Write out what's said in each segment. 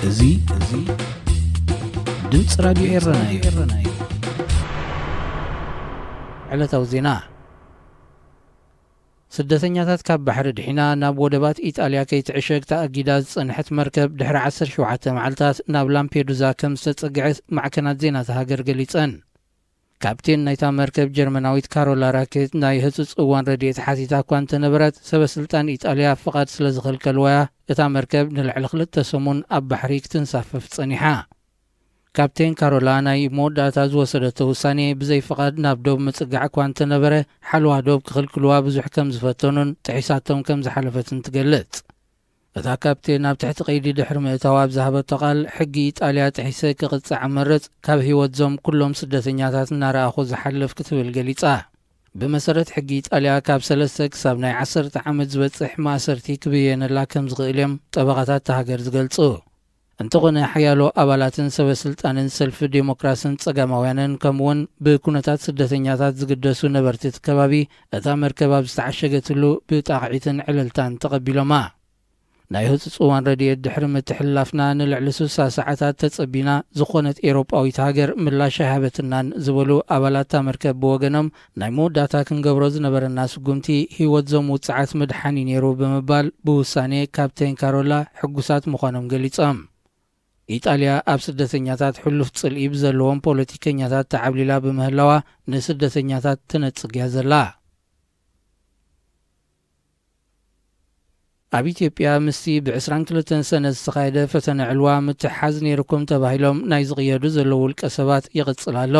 እዚ እዚ ድምፂ ራዲዮ ኤረና እዩ። ዕለታዊ ዜና። ስደተኛታት ካብ ባሕሪ ድሒና ናብ ወደባት ኢጣልያ ከይትዕሸግ ተኣጊዳ ዝጸንሐት መርከብ ድሕሪ ዓሰርተ ሸውዓተ መዓልታት ናብ ላምፔዱዛ ከም ዝተጸግዐት ማዕከናት ዜና እታ ሃገር ገሊጸን። ካፕቴን ናይታ መርከብ ጀርመናዊት ካሮላ ራኬት ናይ ህጹጽ እዋን ረድኤት ሓቲታ እኳ እንተነበረት፣ ሰበ ስልጣን ኢጣልያ ፍቓድ ስለ ዝኸልከልዋያ እታ መርከብ ንልዕሊ ክልተ ሰሙን ኣብ ባሕሪ ክትንሳፈፍ ጸኒሓ። ካፕቴን ካሮላ ናይ መወዳእታ ዝወሰደቶ ውሳኔ ብዘይ ፍቓድ ናብ ዶብ ምጽጋዕ እኳ እንተነበረ፣ ሓለዋ ዶብ ክኽልክልዋ ብዙሕ ከም ዝፈተኑን ጥሒሳቶም ከም ዝሓለፈትን ትገልጽ። እታ ካፕቴን ኣብ ትሕቲ ቀይዲ ድሕሪ ምእታዋ ኣብ ዝሃበቶ ቃል፣ ሕጊ ኢጣልያ ጥሒሰ ክቕጻዕ እመርጽ፣ ካብ ህይወት ዞም ኩሎም ስደተኛታት እናረኣኹ ዝሓልፍ ክትብል ገሊጻ። ብመሰረት ሕጊ ኢጣልያ ካብ ሰለስተ ክሳብ ናይ ዓሰርተ ዓመት ዝበጽሕ ማእሰርቲ ክብየነላ ከም ዝኽእል እዮም ጠበቓታት እታ ሃገር ዝገልጹ። እንተኾነ ሓያሎ ኣባላትን ሰበ ስልጣንን ሰልፊ ዴሞክራስን ጸጋማውያንን ከምኡውን ብኩነታት ስደተኛታት ዝግደሱ ነበርቲ እቲ ከባቢ እታ መርከብ ኣብ ዝተዓሸገትሉ ብጣቕዒትን ዕልልታን ተቐቢሎማ። ናይ ህጹጽ እዋን ረድኤት ድሕሪ ምትሕልላፍና ንልዕሊ ስሳ ሰዓታት ተጸቢና፣ ዝኾነት ኤውሮጳዊት ሃገር ምላሽ ኣይሃበትናን ዝበሉ ኣባላት እታ መርከብ ብወገኖም፣ ናይ መወዳእታ ክንገብሮ ዝነበረና ስጉምቲ ህይወት ዞም ውጽዓት ምድሓን እዩ ነይሩ ብምባል ብውሳኔ ካፕቴን ካሮላ ሕጉሳት ምዃኖም ገሊጾም። ኢጣልያ ኣብ ስደተኛታት ሕሉፍ ጽልኢ ብዘለዎም ፖለቲከኛታት ተዓብሊላ ብምህላዋ ንስደተኛታት ትነጽግ እያ ዘላ። ኣብ ኢትዮጵያ ምስቲ ብ ዕስራን ክልተን ሰነ ዝተኻየደ ፈተነ ዕልዋ ምትሕሓዝ ነይርኩም ተባሂሎም ናይ ዝቕየዱ ዘለዉ ውልቀ ሰባት ይቕጽል ኣሎ።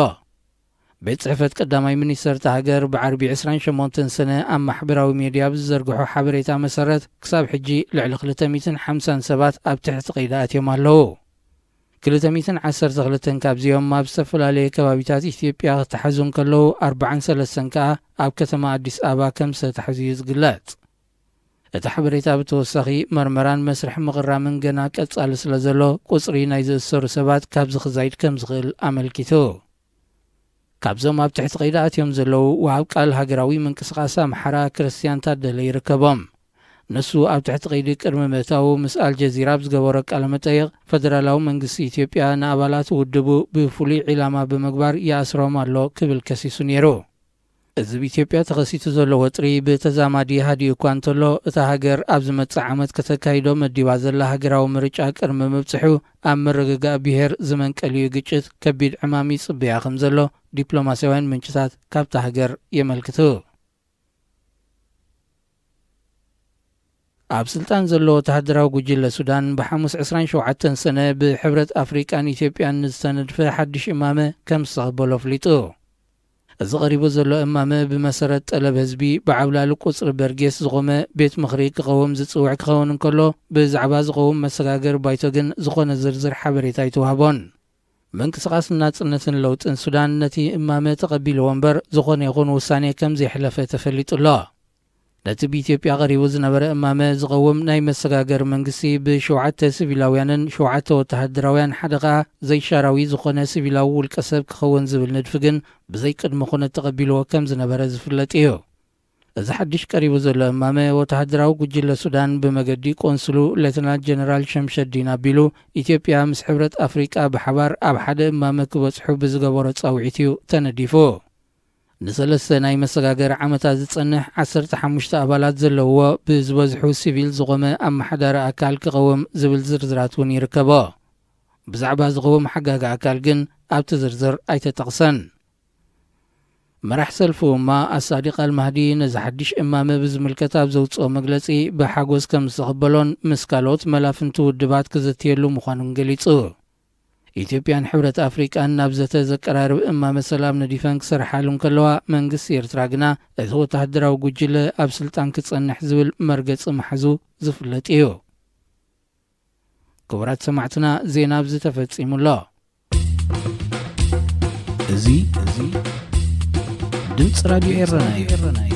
ቤት ጽሕፈት ቀዳማይ ሚኒስተር እታ ሃገር ብዓርቢ ዕስራን ሸሞንተን ሰነ ኣብ ማሕበራዊ ሜድያ ብዝዘርግሖ ሓበሬታ መሰረት፣ ክሳብ ሕጂ ልዕሊ ክልተ ሚእትን ሓምሳን ሰባት ኣብ ትሕቲ ቀይዲ ኣትዮም ኣለዉ። ክልተ ሚእትን ዓሰርተ ክልተን ካብዚኦም ኣብ ዝተፈላለየ ከባቢታት ኢትዮጵያ ክተሓዙ እንከለዉ፣ ኣርባዓን ሰለስተን ከኣ ኣብ ከተማ ኣዲስ ኣበባ ከም ዝተታሕዙ እዩ ዝግለጽ። እቲ ሓበሬታ ብተወሳኺ፣ መርመራን መስርሕ ምቕራምን ገና ቀጻሊ ስለ ዘሎ፣ ቁጽሪ ናይ ዝእሰሩ ሰባት ካብዚ ክዛይድ ከም ዝኽእል ኣመልኪቱ። ካብዞም ኣብ ትሕቲ ቀይዲ ኣትዮም ዘለዉ፣ ወሃብ ቃል ሃገራዊ ምንቅስቓስ ኣምሓራ ክርስትያን ታደለ ይርከቦም። ንሱ ኣብ ትሕቲ ቀይዲ ቅድሚ ምእታዉ ምስ ኣልጀዚራ ኣብ ዝገበሮ ቃለ መጠይቕ፣ ፈደራላዊ መንግስቲ ኢትዮጵያ ንኣባላት ውድቡ ብፍሉይ ዒላማ ብምግባር ይኣስሮም ኣሎ ክብል ከሲሱ ነይሩ። እዚ ብኢትዮጵያ ተኸሲቱ ዘሎ ወጥሪ ብተዛማዲ ሃዲኡ እኳ እንተሎ፣ እታ ሃገር ኣብ ዝመጽእ ዓመት ከተካይዶ መዲባ ዘላ ሃገራዊ ምርጫ ቅድሚ ምብጽሑ፣ ኣብ ምርግጋእ ብሄር ዝመንቀልዩ ግጭት ከቢድ ዕማም ይጽበያ ከም ዘሎ ዲፕሎማስያውያን ምንጭታት ካብታ ሃገር የመልክቱ። ኣብ ስልጣን ዘሎ ወተሃደራዊ ጉጅለ ሱዳን ብሓሙስ ዕስራን ሸውዓተን ሰነ ብሕብረት ኣፍሪቃን ኢትዮጵያን ንዝተነድፈ ሓድሽ እማመ ከም ዝተቐበሎ ኣፍሊጡ። እዚ ቀሪቡ ዘሎ እማመ ብመሰረት ጠለብ ህዝቢ ብዓብላሊ ቁጽሪ በርጌስ ዝቖመ ቤት ምኽሪ ክቐውም ዝጽውዕ ክኸውን እንከሎ፣ ብዛዕባ ዝቐውም መሰጋገሪ ባይቶ ግን ዝኾነ ዝርዝር ሓበሬታ ኣይተዋህቦን። ምንቅስቓስ ናጽነትን ለውጥን ሱዳን ነቲ እማመ ተቐቢልዎ እምበር፣ ዝኾነ ይኹን ውሳኔ ከም ዘየሕለፈ ተፈሊጡ ኣሎ። ነቲ ብኢትዮጵያ ቀሪቡ ዝነበረ እማመ ዝቐውም ናይ መሰጋገሪ መንግስቲ ብሸውዓተ ሲቪላውያንን ሸውዓተ ወተሃደራውያን ሓደ ኸኣ ዘይሻራዊ ዝኾነ ሲቪላዊ ውልቀ ሰብ ክኸውን ዝብል ንድፊ ግን ብዘይ ቅድመ ኩነት ተቐቢልዎ ከም ዝነበረ ዝፍለጥ እዩ። እዚ ሓድሽ ቀሪቡ ዘሎ እማመ ወተሃደራዊ ጉጅለ ሱዳን ብመገዲ ቆንስሉ ሌተናል ጀነራል ሸምሸዲን ኣቢሉ ኢትዮጵያ ምስ ሕብረት ኣፍሪቃ ብሓባር ኣብ ሓደ እማመ ክበጽሑ ብዝገበሮ ጻውዒት እዩ ተነዲፉ። ንሰለስተ ናይ መሰጋገሪ ዓመታት ዝጸንሕ ዓሰርተ ሓሙሽተ ኣባላት ዘለውዎ ብዝበዝሑ ሲቪል ዝቖመ ኣመሓዳሪ ኣካል ክቐውም ዝብል ዝርዝራት እውን ይርከቦ። ብዛዕባ ዝቐውም ሓጋጊ ኣካል ግን ኣብቲ ዝርዝር ኣይተጠቕሰን። መራሕ ሰልፊ ኡማ ኣሳዲቅ ኣልማህዲ ነዚ ሓድሽ እማመ ብዝምልከት ኣብ ዘውጽኦ መግለጺ ብሓጎስ ከም ዝተቐበሎን ምስ ካልኦት መላፍንቲ ውድባት ክዝትየሉ ምዃኑን ገሊጹ። ኢትዮጵያን ሕብረት ኣፍሪቃን ናብ ዘተ ዘቀራርብ እማመ ሰላም ነዲፈን ክሰርሓሉ እንከለዋ፣ መንግስቲ ኤርትራ ግና እቲ ወተሃደራዊ ጉጅለ ኣብ ስልጣን ክጸንሕ ዝብል መርገጺ ምሓዙ ዝፍለጥ እዩ። ክቡራት ሰማዕትና፣ ዜና ኣብዚ ተፈጺሙ ኣሎ። እዚ ድምፂ ራዲዮ ኤረና እዩ።